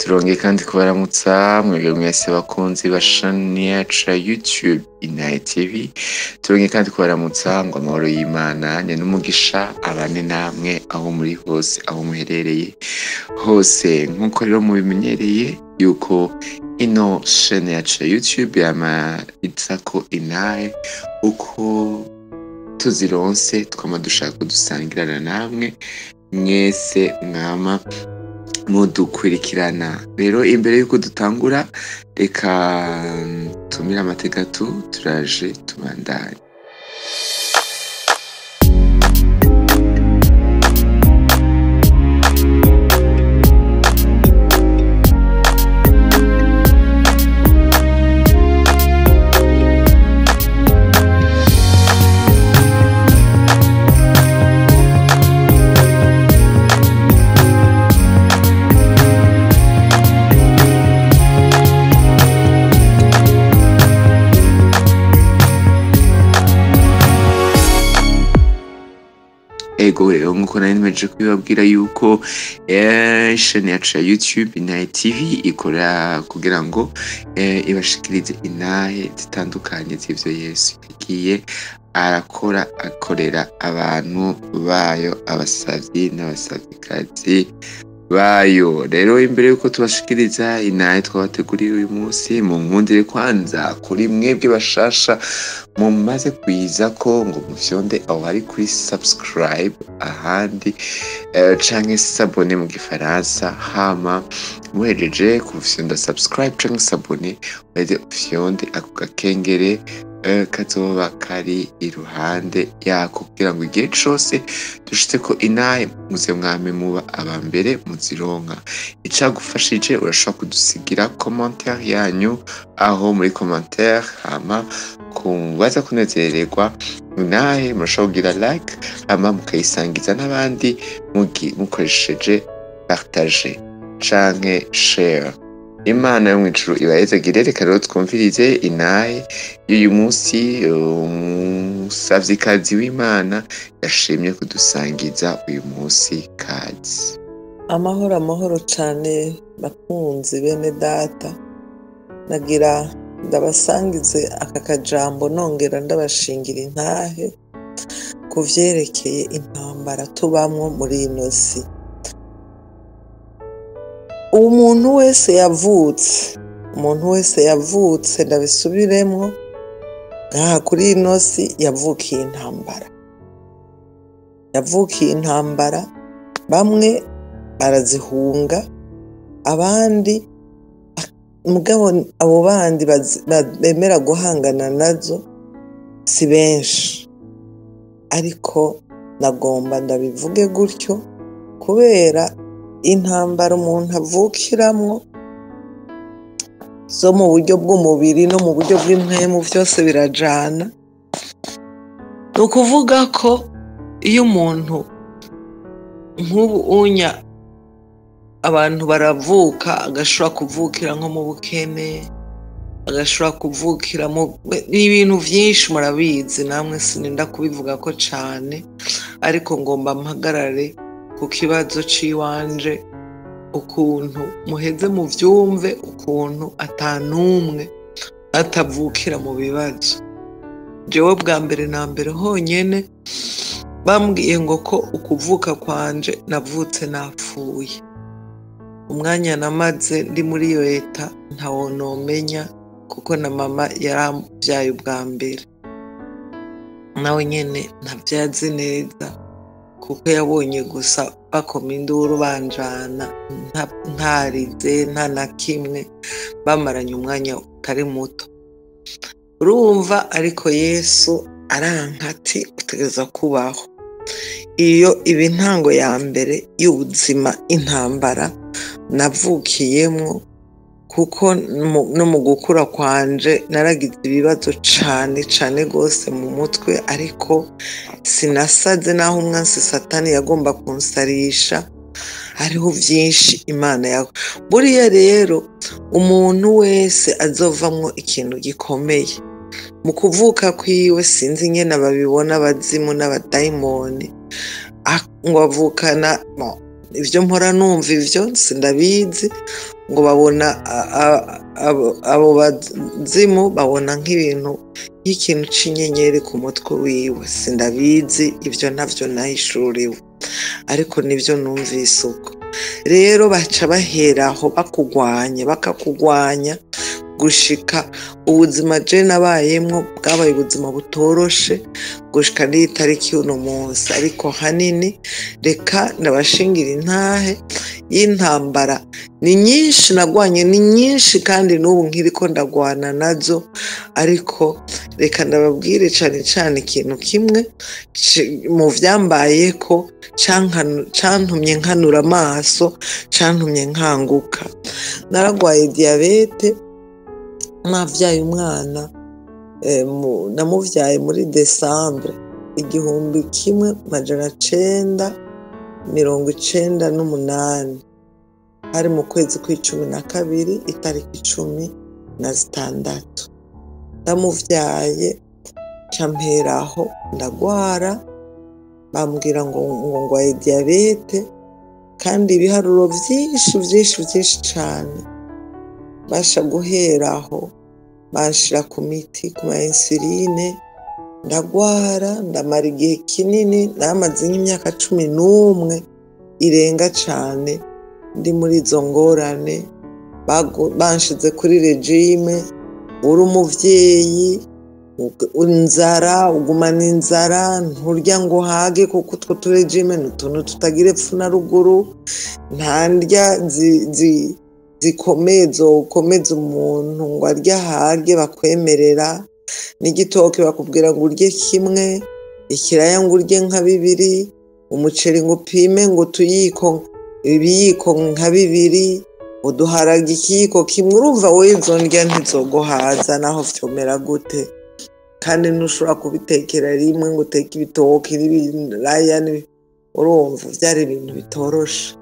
Turongeye kandi kubaramutsa mwebwe mwese bakunzi ba chaîne yacu ya YouTube Inaye TV. Turongeye kandi kubaramutsa ngo amahoro y'Imana nye n'umugisha abane namwe aho muri hose, aho muherereye hose. Nk'uko rero mubimenyereye yuko ino chaîne yacu ya YouTube yama izako inaye uko tuzironse, twama dushaka kudusangirana namwe mwese mwama mudukurikirana. Rero imbere yuko dutangura, reka tumire amategatu, turaje tubandanye. Ego rero nkuko nari nimeje kubibabwira yuko chaîne yacu ya YouTube Inaye TV ikora kugira ngo ibashikirize inahe zitandukanye z'ivyo Yesu yagiye arakora, akorera abantu bayo, abasavyi n'abasavyikazi bayo. Rero imbere yuko tubashikiriza inahe twabateguriye uyu munsi, mu nkundire kwanza kuri mwebwe bashasha mumaze kwiza ko ngo mufyonde aho hari kuri subscribe ahandi canke s'abonner mu gifaransa, hama muhejeje kufyonda subscribe canke s'abonner, uheze ufyonde ako gakengere kazoba kari iruhande yako kugira ngo igihe cose dushitseko inahe muze mwame muba aba mbere muzironka. Icagufashije urashobora kudusigira commentaire yanyu aho muri commentaire, hama kubaza kunezererwa inahe murashobora kugira like, hama mukayisangiza n'abandi mukoresheje partager canke share. Imana yo mw'ijuru ibahezagire. Reka rero twumvirize inahe y'uyu munsi umusavyikazi w'Imana yashimye kudusangiza uyu munsi. Kazi. Amahoro, amahoro cane bakunzi bene data, nagira ndabasangize aka kajambo nongera ndabashingira intahe ku vyerekeye intambara tubamwo muri ino si. Umuntu wese yavutse, umuntu wese yavutse, ndabisubiremwo, ngaha kuri ino si yavukiye intambara, yavukiye intambara. Bamwe barazihunga, abandi mugabo abo bandi bemera guhangana nazo si benshi. Ariko nagomba ndabivuge gutyo kubera intambara umuntu avukiramwo zo mu buryo bw'umubiri no mu buryo bw'impwemu vyose birajana. Ni ukuvuga ko iyo umuntu nk'ubu unya abantu baravuka, agashobora kuvukira nko mu bukene, agashobora kuvukira mu ibintu vyinshi, murabizi namwe, sininda kubivuga ko cane, ariko ngomba mpagarare ku kibazo c'iwanje, ukuntu muheze muvyumve, ukuntu atanumwe atavukira mu bibazo. Jewe bwa mbere na mbere honyene bambwiye ngo ko ukuvuka kwanje navutse napfuye. Umwanya namaze ndi muri iyo eta ntawo nomenya, kuko na mama yaramvyaye ubwa mbere, nawe nyene ntavyazi neza, kuko yabonye gusa bakoma induru banjana, ntarize nta na kimwe, bamaranye umwanya utari muto. Urumva, ariko Yesu aranka ati utegereza kubaho. Iyo iba intango ya mbere y'ubuzima, intambara navukiyemwo, kuko no mu gukura kwanje naragize ibibazo cane cane gose mu mutwe, ariko sinasaze naho umwansi Satani yagomba kunsarisha. Hariho vyinshi Imana yawe. Buriya rero umuntu wese azovamwo ikintu gikomeye mu kuvuka kwiwe, sinzi ingene babibona abazimu n'abadayimoni, ngo avukana Ibyo mpora numva ibyo sindabizi, ngo babona abo bazimu babona nk'ibintu nk'ikintu c'inyenyeri ku mutwe wiwe. Sindabizi ibyo, ntavyo nahishuriwe, ariko nibyo numvise uko. Rero baca baheraho bakugwanya, bakakugwanya gushika ubuzima je nabayemwo bwabaye ubuzima butoroshe gushika n'iyi tariki y'uno munsi. Ariko hanini reka ndabashingira intahe y'intambara ni nyinshi nagwanye, ni nyinshi, kandi n'ubu nkiriko ndagwana nazo. Ariko reka ndababwire cane cane ikintu kimwe mu vyambayeko cantumye nkanura amaso, cantumye nkanguka. Naragwaye diyabete navyaye umwana, namuvyaye muri Desambre 1998, hari mu kwezi kw'12 itariki 16. Ndamuvyaye nca mperaho ndagwara, bambwira ngo ngwaye diyabete, kandi ibiharuro vyinshi vyinshi vyinshi cane. Basha guheraho banshira ku miti, ku ma insuline, ndagwara, ndamara igihe kinini, namaze nk'imyaka 11 irenga cane ndi muri izo ngorane. Banshize kuri regime, uri umuvyeyi, inzara, ugumana inzara, nturya ngo uhage, kuko utwo turegime ni utuntu tutagira epfo na ruguru, nta ndya zikomeye zokomeza umuntu ngo arye ahage bakwemerera. N'igitoke bakubwira ngo urye kimwe, ikiraya ngo urye nka bibiri, umuceri ngo upime ngo utuyiko, ibiyiko nka bibiri, uduharage ikiyiko kimwe. Urumva wowe izo ndya ntizoguhaza naho vyomera gute, kandi ntushobora kubitekera rimwe ngo uteke ibitoki n'ibiraya. Urumva vyari ibintu bitoroshe.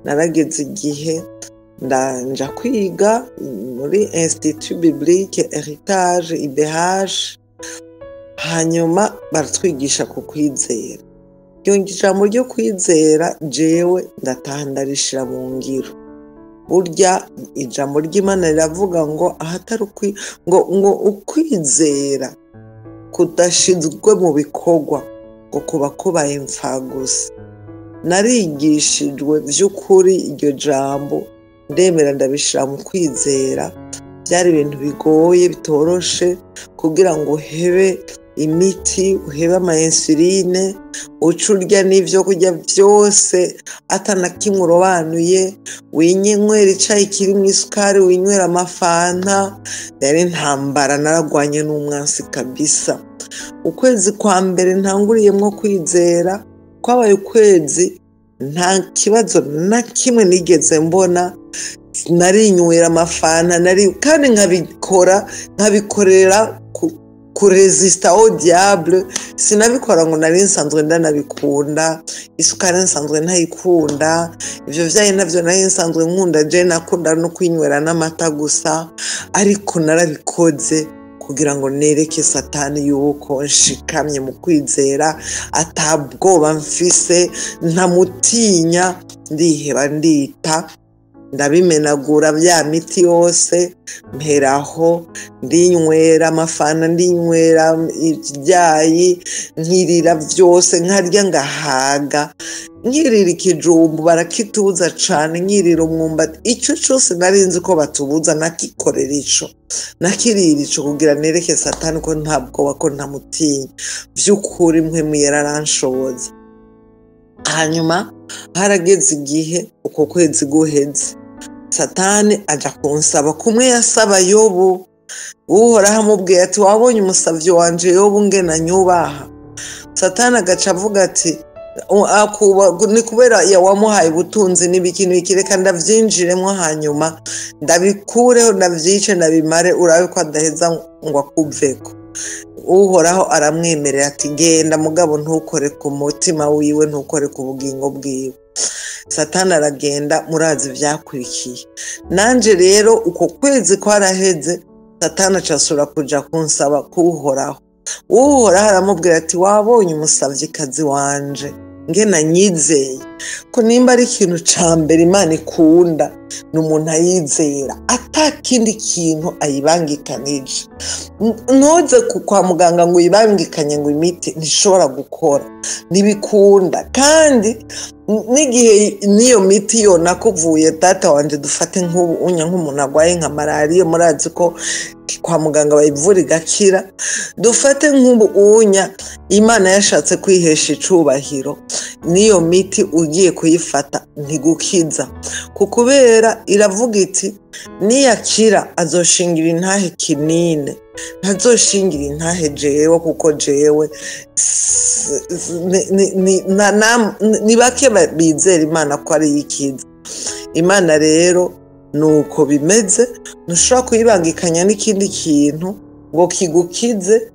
Narageze igihe ndanja kwiga muri Institut Biblique Heritage IBH, hanyuma baratwigisha ku kwizera. Iryo jambo ryo kwizera jewe ndataha ndarishira mu ngiro. Burya ijambo ry'Imana riravuga ngo ahatari ngo ukwizera kudashizwe mu bikorwa ngo kuba kubaye imfagusa. Narigishijwe vy'ukuri iryo jambo, ndemera ndabishira mu kwizera. Byari ibintu bigoye bitoroshe kugira ngo uhebe imiti, uhebe ama insuline, uce urya n'ivyo kurya vyose atana kimwe urobanuye, winywera icayi kirimwo isukari, winywera amafanta. Yari intambara, naragwanye n'umwansi kabisa. Ukwezi kwa mbere ntanguriyemwo kwizera kwabaye ukwezi nta kibazo na kimwe nigeze mbona. Narinywera amafanta, nari kandi nkabikora, nkabikorera kuresista au diable. Sinabikora ngo nari nsanzwe ndanabikunda, isukari nsanzwe ntayikunda, ivyo vyayi navyo nari nsanzwe nkunda, je nakunda no kwinywera n'amata gusa. Ariko narabikoze kugira ngo nereke Satani yuko nshikamye mu kwizera, atabwoba mfise, ntamutinya. Ndiheba, ndita, ndabimenagura bya miti yose, mperaho ndinywera amafana, ndinywera ibyayi, nkirira vyose, nkarya ngahaga, nkirira ikijumbu barakitubuza cane, nkirira umwumbati, ico cose nari nzi ko batubuza nakikorera ico, nakirira ico kugira nereke Satani ko nta bwoba, ko ntamutinya. Vy'ukuri mpwemu yaranshoboza. Hanyuma harageze igihe uko kwezi guheze, Satani aja kunsaba kumwe yasaba Yobu. Uhoraho amubwiye ati wabonye umusavyi wanje Yobu ngena nyubaha. Satani agaca avuga ati ni kubera wamuhaye ubutunzi n'ibiki n'ibiki, reka ndavyinjiremwo hanyuma ndabikureho, ndavyice, ndabimare, urabe ko adaheza ngo akuveko. Uhoraho aramwemerera ati genda mugabo ntukore ku mutima wiwe, ntukore ku bugingo bwiwe. Satani aragenda, murazi ivyakurikiye. Nanje rero uko kwezi kwaraheze, Satani acasubira kuja kunsaba kuhoraho. Uhoraho aramubwira ati wabonye umusavyikazi wanje ngena nyizeye. Ko nimba ari ikintu ca mbere Imana ikunda, ni umuntu ayizera ata kindi kintu ayibangikanije. Ntuze kwa muganga ngo uyibangikanye ngo imiti ntishobora gukora, ntibikunda. Kandi n'igihe n'iyo miti yo nakuvuye, data wanje, dufate nk'ubu unya nk'umuntu arwaye nka malariya, murazi ko kwa muganga bayivura igakira. Dufate nk'ubu unya Imana yashatse kwihesha icubahiro, n'iyo miti ugiye kuyifata ntigukiza, kubera iravuga iti niyakira azoshingira intahe kinine, ntazoshingira intahe jewe, kuko jewe ni bake bizera Imana ko ari ikiza. Imana rero nuko bimeze, ntushobora kuyibangikanya n'ikindi kintu ngo kigukize,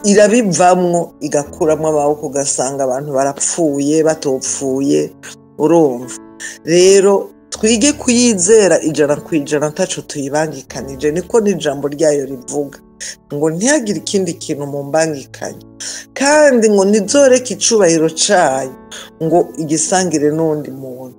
irabivamwo igakuramwo amaboko, ugasanga abantu barapfuye batopfuye. Urumva rero twige kuyizera 100% ataco tuyibangikanije, niko n'ijambo ryayo rivuga ngo ntihagire ikindi kintu mumbangikanye, kandi ngo ntizoreke icubahiro cayo ngo igisangire n'undi muntu.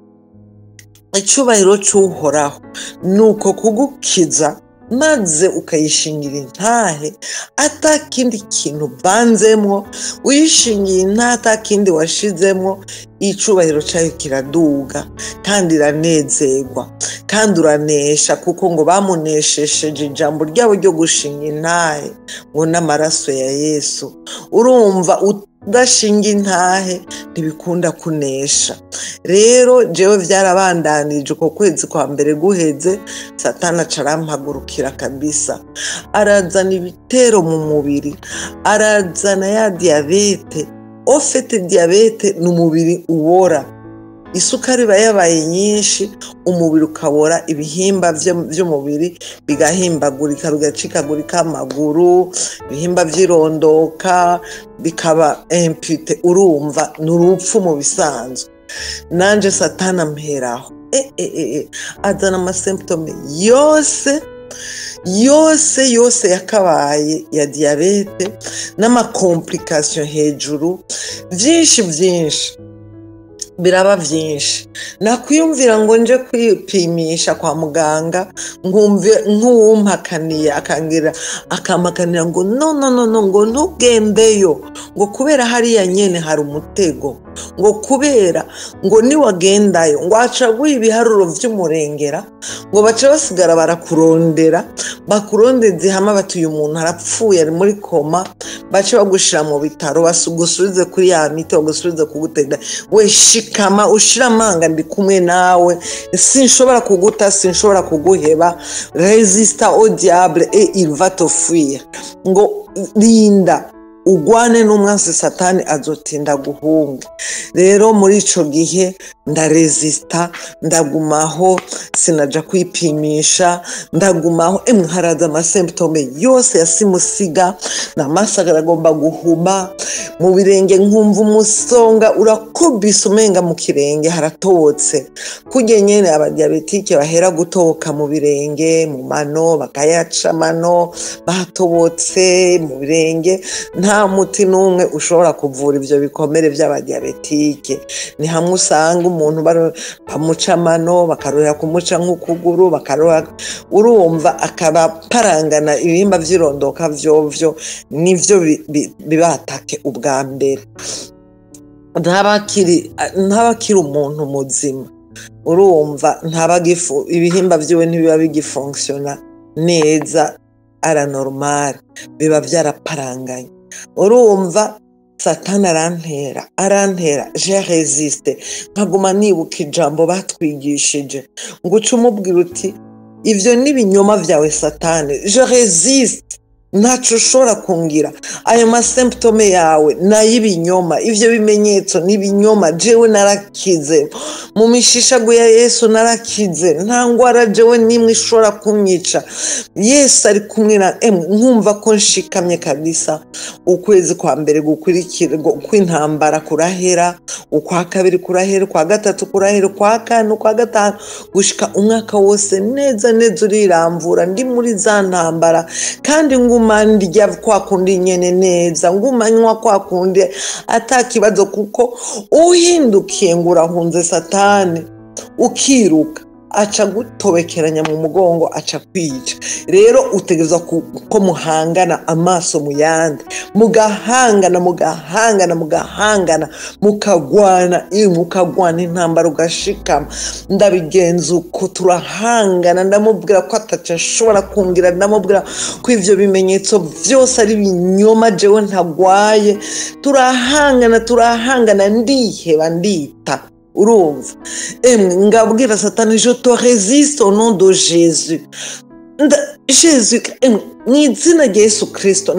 Icubahiro c'Uhoraho ni uko kugukiza, maze ukayishingira intahe ata kindi kintu uvanzemwo, uyishingiye intahe ata kindi washizemwo, icubahiro cayo kiraduga kandi iranezerwa kandi uranesha, kuko ngo bamuneshesheje ijambo ryabo ryo gushinga intahe ngo n'amaraso ya Yesu. Urumva udashinga intahe ntibikunda kunesha. Rero jewe vyarabandanije, uko kwezi kwa mbere guheze, Satani aca arampagurukira kabisa, arazana ibitero mu mubiri, arazana ya diyabete. Au fait diyabete ni umubiri ubora, isukari iba yabaye nyinshi, umubiri ukabora, ibihimba vy'umubiri bigahimbagurika, bigacikagurika, amaguru, ibihimba vy'irondoka bikaba amputé. Urumva ni urupfu mu bisanzwe. Nanje Satani amperaho, azana ama symptômes yose yose yose yakabaye ya diyabete n'ama complications hejuru, vyinshi vyinshi, biraba vyinshi. Nakwiyumvira ngo nje kwipimisha kwa muganga, nkumva nk'uwumpakaniye akangira akampakanira ngo no no no no, ngo ntugendeyo, ngo kubera hariya nyene hari umutego, ngo kubera ngo niwagendayo ngo aca guha ibiharuro vy'umurengera, ngo baca basigara barakurondera, bakurondeze hama bati uyu muntu arapfuye, ari muri coma, bace bagushira mu bitaro, bagusubize kuri ya miti, bagusubize kugutega. We shikama ushira amanga, ndi kumwe nawe, sinshobora kuguta, sinshobora kuguheba. Résiste au diable et il va te fuir. Ngo rinda ugwane n'umwansi Satani, azotinda guhunga. Rero muri ico gihe ndaresista, ndagumaho, sinaja kwipimisha, ndagumaho. Emwe, haraza ama symptômes yose ya simusiga, n'amaso aragomba guhuma, mu birenge nkumva umusonga urakubise, umenga mu kirenge haratobotse, kurya nyene abadiabétiques bahera gutoboka mu birenge, mu mano, bakayaca amano batobotse mu birenge. Nta muti n'umwe ushobora kuvura ivyo bikomere vy'abadiabétiques. Ni hamwe usanga umuntu bamuca amano, bakarorera kumuca nk'ukuguru, bakarora, urumva akaba parangana. Ibihimba vy'irondoka vyovyo nivyo bibatake ubwa mbere, ntabakiri umuntu muzima. Urumva ntabagifu, ibihimba vyiwe ntibiba bigifonctiona neza à la normale, biba vyaraparanganye. Urumva Satani arantera, arantera, je résiste, nkaguma nibuka ijambo batwigishije ngo uce umubwira uti ivyo ni ibinyoma vyawe Satani, je résiste, ntaco ushobora kungira, ayo ma symptômes yawe nay'ibinyoma, ivyo bimenyetso n'ibinyoma, jewe narakize mu mishishago ya Yesu, narakize, nta ngwara jewe nimwe ishobora kunyica, Yesu ari kumwe na emwe. Nkumva ko nshikamye kabisa. Ukwezi kwa mbere gukurikira kw'intambara kurahera, ukwa kabiri kurahera, ukwa gatatu kurahera, ukwa kane, ukwa gatanu, gushika umwaka wose neza neza uriramvura ndi muri za ntambara, kandi nguma Nguma ndya kwa kundi nyene neza, nguma nywa kwa kundi ata kibazo, kuko uhindukiye ngo urahunze Satani ukiruka, aca gutobekeranya mu mugongo, aca kwica. Rero utegerezwa ko muhangana amaso mu yandi, mugahangana, mugahangana, mugahangana, mukagwana, mukagwana intambara ugashikama. Ndabigenza uko, turahangana, ndamubwira ko ataco ashobora kumbwira, ndamubwira ko ivyo bimenyetso vyose ari ibinyoma, jewe ntagwaye. Turahangana, turahangana, ndiheba, ndita. Urumva, emwe, ngabwira Satani: "Je te résiste au nom de Jésus." Jésus, emwe, mu izina rya Yesu Kristo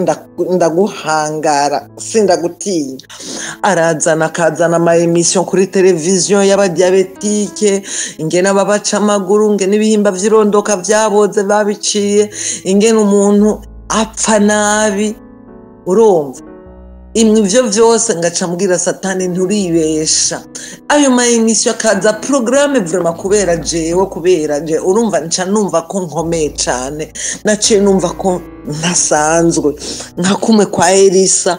ndaguhangara, sindagutinya. Arazana, akazana ama émission kuri televiziyo y'abadiabétiques, ingene ababaca amaguru, ingene ibihimba vy'irondoka vyaboze babiciye, ingene umuntu apfa nabi. Urumva, imwe, ivyo vyose ngaca mbwira Satani: "Nturibesha." Ayo ma émission akaza, programme vraiment, kubera jewe, kubera je, urumva, nca numva ko nkomeye cane. Naciye numva ko ntasanzwe, nka kumwe kwa Elisa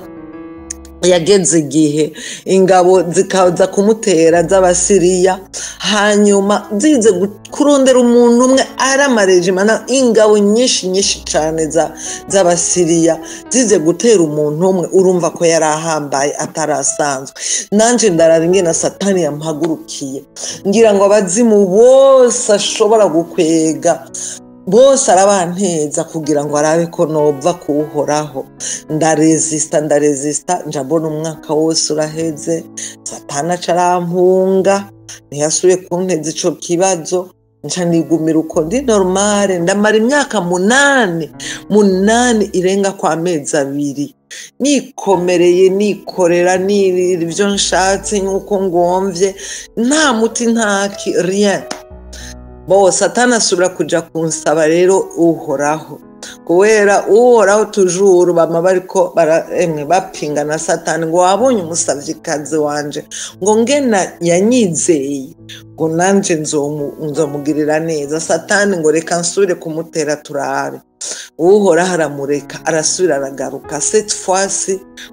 yageze igihe ingabo zikaza kumutera z'Abasiriya, hanyuma zize kurondera umuntu umwe, ari amarejima ingabo nyinshi nyinshi cyane z'Abasiriya zize gutera umuntu umwe. Urumva ko yari ahambaye, atarasanzwe. Nanje ndarara ingene Satani yampagurukiye, ngira ngo abazimu bose ashobora gukwega bose arabanteza kugira ngo arabe ko nova kuwuhoraho. Ndarezista, ndarezista, nja mbona umwaka wose uraheze. Satani aca arampunga, ntiyasubiye kunteza ico kibazo. Nca nigumira uko ndi normale. Ndamara imyaka 8, 8 irenga kwa mezi 2, nikomereye, nikorera, nirira ibyo nshatse nk'uko ngomvye, nta muti, ntaki, rien. Bo Satani asubira kuja kunsaba rero Uhoraho, kubera Uhoraho toujours bama bariko emwe bapinga na Satani, ngo wabonye umusavyikazi wanje, ngo ngena yanyizeye, ngo nanje nzomugirira neza. Satani ngo reka nsubire kumutera turabe. Uhoraho aramureka, arasubira aragaruka. Cette fois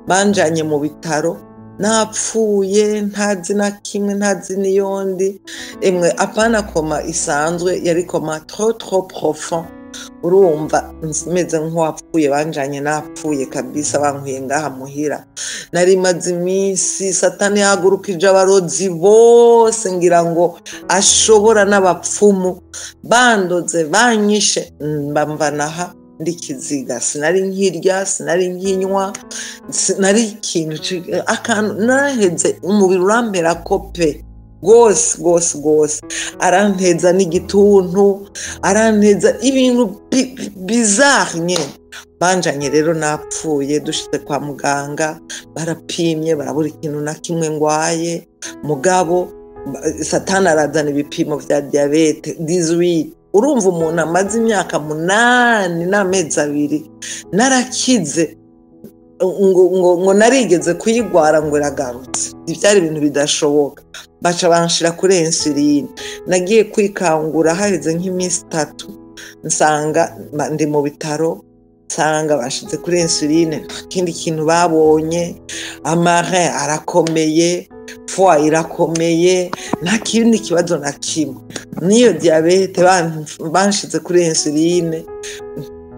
banjanye mu bitaro napfuye, ntazi na kimwe, ntazi n'iyondi. Emwe, apana coma isanzwe, yari coma trop trop profond. Urumva, meze nk'uwapfuye, banjanye napfuye kabisa, bankuye ngaha muhira. Nari maze iminsi Satani yahagurukije abarozi bose, ngira ngo ashobora n'abapfumu, bandoze, banyishe, mbamvanaha ndikiziga. Sinari nkirya, sinari nkinywa, sinari ikintu akantu. Naraheze, umubiri urampera ko pe, rwose rwose rwose. Aranteza n'igituntu, aranteza ibintu bizarre nyene. Banjanye rero napfuye, dushitse kwa muganga barapimye, barabura ikintu na kimwe ngwaye. Mugabo Satani arazana ibipimo vya diabète 18. Urumva, umuntu amaze imyaka 8 n'amezi 2 narakize, ngo narigeze kuyigwara, ngo iragarutse. Ibyari ibintu bidashoboka. Baca banshira kuri insuline. Nagiye kwikangura haheze nk'iminsi 3, nsanga ndi mu bitaro, nsanga bashize kuri insuline, nta kindi kintu babonye. Amare arakomeye, foie irakomeye, nta kindi kibazo na kimwe. N'iyo diabète banshize kuri insuline,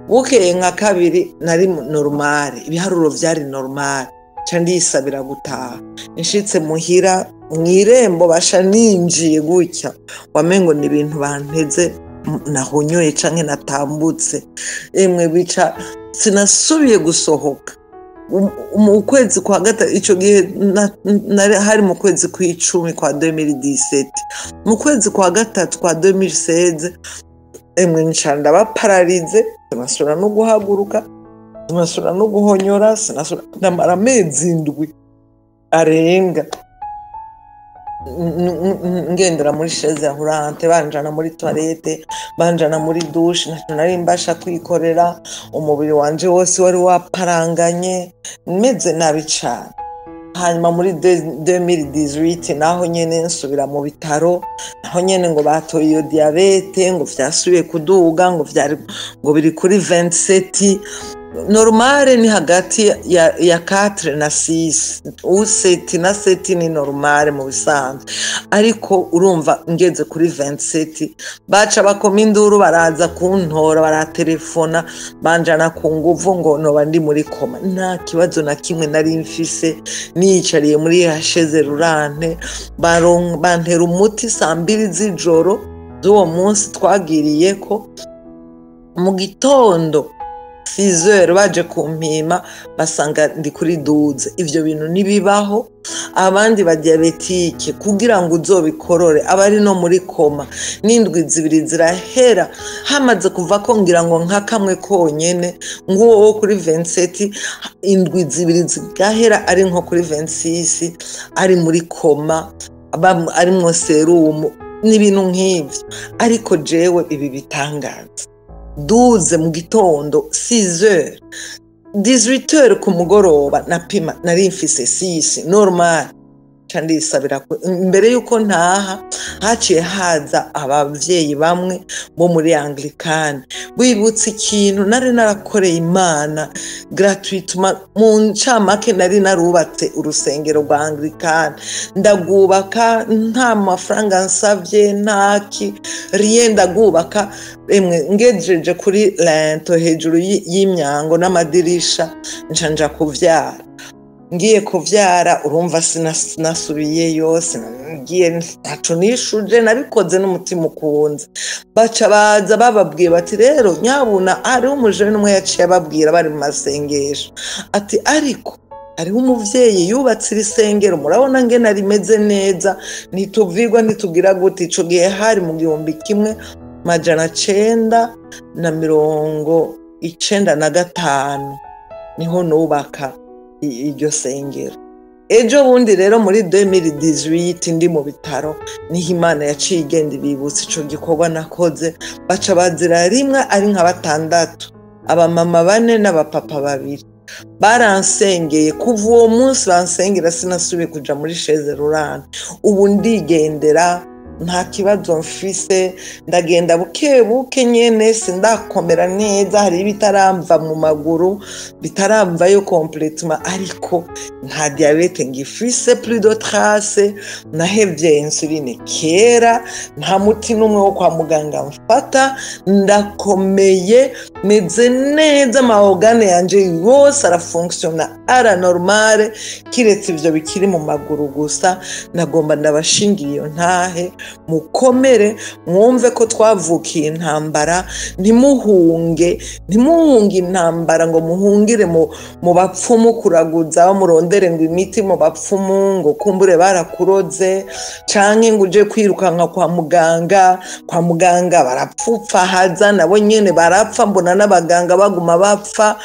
bukeye nka kabiri nari normale, ibiharuro vyari normale. Nca ndisabira gutaha. Nshitse muhira, mw'irembo basha ninjiye gutya, wamengo ni ibintu banteze nahonyoye canke natambutse. Emwe, bica sinasubiye gusohoka. Mu kwezi kwa gatatu ico gihe hari mu kwezi kw'icumi kwa 2017, mu kwezi kwa gatatu kwa 2016, emwe, nca ndaba paralysé, sinasubira no guhaguruka, sinasubira no guhonyora, sinasubira. Ndamara amezi 7 arenga ngendera muri chaise roulante, banjana muri toilette, banjana muri douche, ntacyo nari mbasha kwikorera. Umubiri wanje wose wari waparanganye, meze nabi cane. Hanyuma muri 2018 naho nyene nsubira mu bitaro, naho nyene ngo batoye iyo diabète, ngo vyasubiye kuduga, ngo vyari ngo biri kuri 27. Normale ni hagati ya 4 na 6 ou 7 na 7 ni normale mu bisanzwe, ariko urumva ngeze kuri 27 baca bakoma induru, baraza kuntora, baratelefona, banjana ku nguvu ngo noba ndi muri coma. Nta kibazo na kimwe nari mfise, niyicariye muri chaise roulante, bantera umuti saa 2 z'ijoro z'uwo munsi twagiriyeko. Mu gitondo 6h baje kumpima basanga ndi kuri 12. Ivyo bintu nibibaho. Abandi ba diabétique kugira ngo uzobikorore abari no muri coma n'indwi 2 zirahera, hamaze kuva ko ngira ngo nka kamwe konyene nguwo wo kuri 27, indwi 2 zigahera ari nko kuri 26 ari muri coma, ari mwo serumu n'ibintu nk'ivyo. Ariko jewe ibi bitangaza, 12 mu gitondo 6h, 18h ku mugoroba napima nari mfise 6 normal. Ndisabira mbere yuko ntaha, haciye haza abavyeyi bamwe bo muri Anglikane bibutse ikintu nari narakoreye Imana gratuitement. Mu ncamake nari narubatse urusengero rwa Anglikane, ndagubaka nta mafaranga nsavye, ntaki rien, ndagubaka emwe ngejeje kuri linteau hejuru y'imyango n'amadirisha, nca kuvyara. Ngiye kuvyara urumva sinasubiyeyo, singiye, ntaco nishuje, nabikoze n'umutima ukunze. Baca baza bababwiye bati rero nyabuna hariho umujene umwe yaciye ababwira bari mu masengesho ati ariko hariho umuvyeyi yubatse iri sengero, murabona ngene rimeze neza, ntituvirwa ntitugira gute. Ico gihe hari mu 1995 niho nubaka iryo sengero. Ejo bundi rero muri 2018 ndi mu bitaro, niho Imana yaciye igenda ibibutsa ico gikorwa nakoze. Baca bazira rimwe ari nka 6, abamama 4 n'abapapa 2, baransengeye. Kuva uwo munsi bansengera sinasubiye kuja muri chaise roulante. Ubu ndigendera nta kibazo mfise, ndagenda buke buke nyene, sindakomera neza, hari ibitaramva mu maguru bitaramvayo complètement, ariko nta diabète ngifise, plus de trace, nahevye insuline kera, nta muti n'umwe wo kwa muganga mfata, ndakomeye, meze neza, ama organes yanje yose arafonctionna à la normale, kiretse ivyo bikiri mu maguru gusa. Nagomba ndabashingira iyo ntahe, mukomere, mwumve ko twavukiye intambara. Ntimuhunge, ntimuhunge intambara ngo muhungire mu bapfumu kuraguza, murondere ngo imiti mu bapfumu ngo kumbure barakuroze, canke ngo uje kwirukanka kwa muganga. Kwa muganga barapfupfa haza, nabo nyene barapfa, mbona n'abaganga baguma bapfa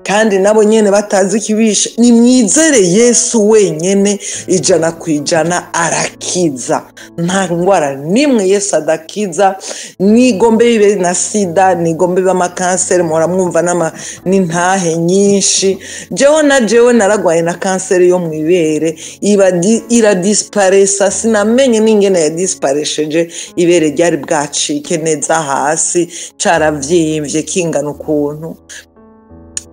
kandi nabo nyene batazi ikibishe. Nimwizere Yesu wenyene 100%, arakiza. Nta ndwara nimwe Yesu adakiza, nigombe bibe na sida, nigombe bibe amakanseri, muhora mwumva n'intahe nyinshi. Jewe na jewe naragwaye na kanseri yo mw'ibere, iradisparesa, sinamenye n'ingene yadisparesheje. Ibere ryari bwacike neza hasi, caravyimbye kingana ukuntu.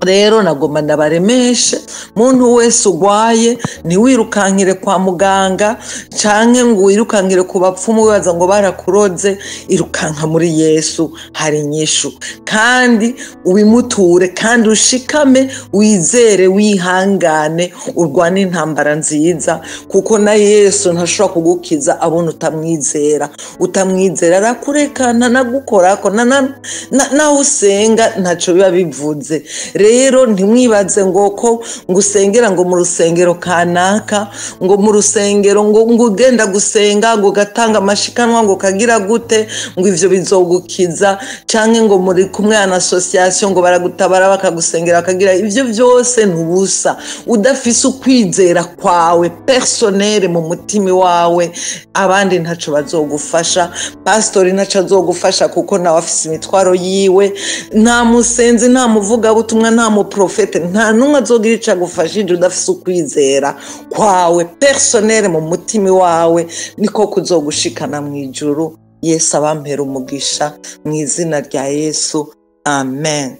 Rero nagomba ndabaremeshe, muntu wese ugwaye ntiwirukankire kwa muganga canke ngo wirukankire ku bapfumu wibaza ngo barakuroze. Irukanka muri Yesu, hari inyishu, kandi ubimuture, kandi ushikame, wizere, wihangane, urwane intambara nziza, kuko na Yesu ntashobora kugukiza abona utamwizera. Utamwizera arakureka, ntanagukorako, naho usenga ntaco biba bivuze. Rero ntimwibaze ngo ko ngo usengera ngo mu rusengero kanaka, ngo mu rusengero ngo ugenda gusenga ngo ugatanga amashikanwa ngo kagira gute ngo ivyo bizogukiza, canke ngo muri kumwe na association ngo baragutabara bakagusengera bakagira, ivyo vyose ntubusa. Udafise ukwizera kwawe personnel mu mutima wawe, abandi ntaco bazogufasha, pastori ntaco azogufasha kuko nawe afise imitwaro yiwe, nta musenzi, nta muvugabutumwa, nta muprofete, nta n'umwe azogira ico agufashije udafise ukwizera kwawe personnel mu mutima wawe, niko kuzogushikana mu ijuru. Yesu abampera umugisha mu izina rya Yesu, amen.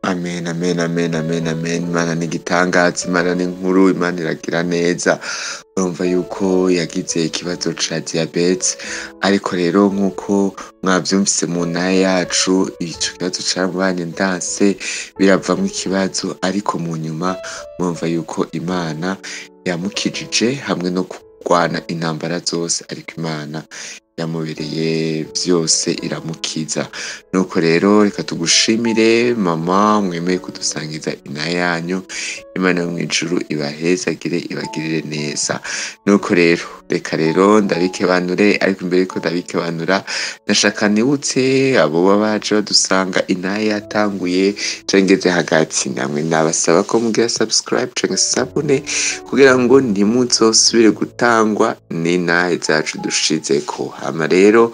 Amen, amen, amen, amen, amen. Imana ni igitangaza, Imana ni nkuru, Imana iragira neza. Urumva yuko yagize ikibazo ca diyabete, ariko rero nk'uko mwavyumvise mu ntara yacu, ico kibazo caramubanye ndanse, biravamwo ikibazo, ariko mu nyuma murumva yuko Imana yamukijije hamwe no kurwana intambara zose, ariko Imana yamubereye vyose iramukiza. Nuko rero reka tugushimire mama mwemeye kudusangiza ina yanyu. Imana yo mw'ijuru ibahezagire, ibagirire neza. Nuko rero reka rero ndabikebanure, ariko imbere yuko ndabikebanura ndashaka nibutse abo baba baje badusanga inaye yatanguye canke igeze hagati, namwe nabasaba ko mugira subscribe canke sabune kugira ngo ntimuzosubire gutangwa n'inahe zacu dushizeko. Hama rero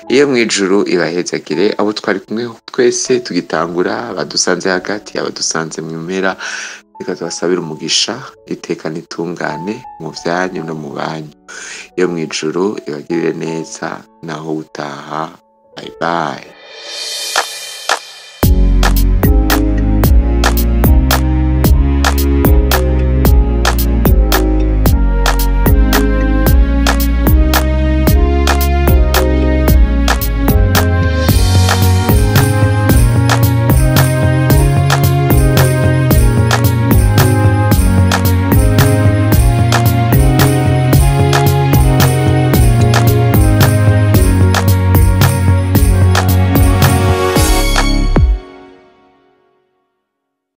iyo mw'ijuru ibahezagire abo twari kumwe twese tugitangura, abadusanze hagati, abadusanze mu mpera, reka tubasabire umugisha, iteka n'itungane mu vyanyu no mu banyu. Iyo mw'ijuru ibagirire neza, naho utaha. Bye bye.